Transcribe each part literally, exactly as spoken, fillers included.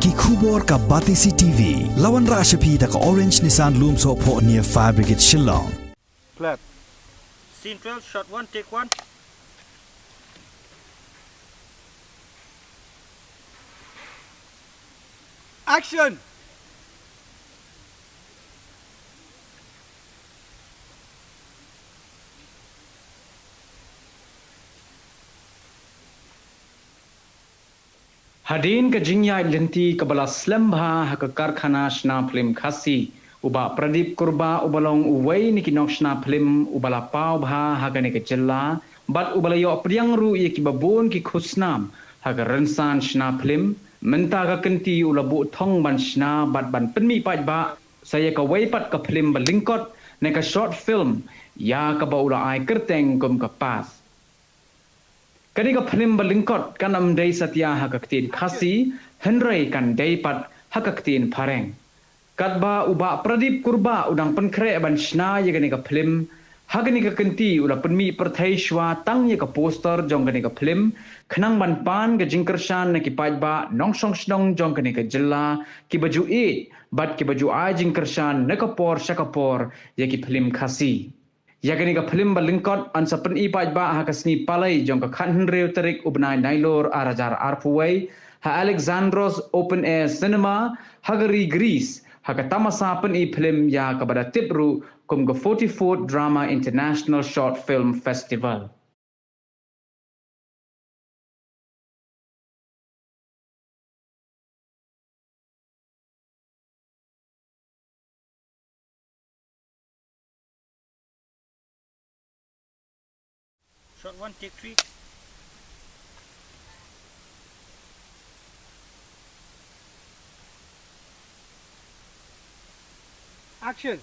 Ki khubor ka Batesi T V. La wanrah sha phi da ka Orange Nissan Lumsohphoh near Fire Brigade Shillong. Clap. Scene twelve, shot one, take one. Action! Hadien ka jingïaid lynti kaba la slem bha ha ka karkhana shna phlim Khasi, u Bah Pradip Kurbah uba long uwei na ki nongshna phlim uba la paw bha ha kane ka jylla bad uba la ïoh pdiang ruh ïa kiba bun ki khusnam ha ka rynsan shna phlim, mynta ka kynti u la buh thong ban shna bad ban pynmih paidbah sa ïa kawei pat ka phlim ba lyngkot ne ka short film ïa kaba u la ai kyrteng kum ka Pass. Kane ka phlim ba lyngkot kan ym dei satia ha ka ktien Khasi, hynrei kan dei pat ha ka ktien Phareng. Katba u Bah Pradip Kurbah u dang pynkhreh ban shna ïa kane ka phlim, ha kane ka kynti u la pynmih pyrthei shuwa tang ïa ka poster jong kane ka phlim, khnang ban pan ka jingkyrshan na ki paidbah nongshong shnong jong kane ka jylla, kiba ju ïeit bad kiba ju ai jingkyrshan na ka por sha ka por ïa ki phlim Khasi. Ïa kane ka phlim ba lyngkot yn sa pyni paidbah ha ka sngi Palei jong ka khathynriew tarik u bnai Nailur ar hajar arphew wei ha Alexandros Open Air Cinema ha ka ri Greece, ha ka tamasa pyni phlim ïa kaba da tip ruh kum ka forty-fourth Drama International Short Film Festival. Shot one, take three. Action.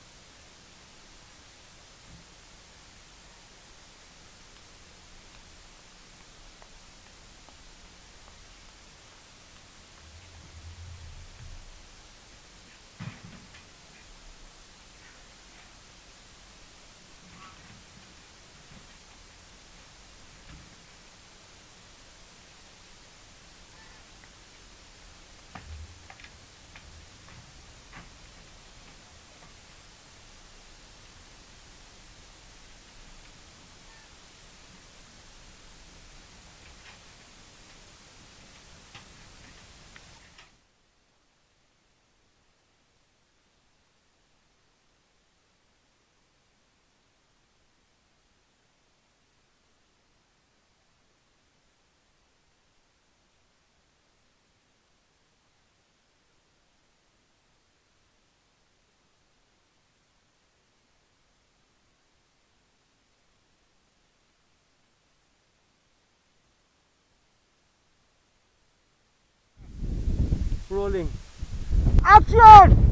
Rolling. Action!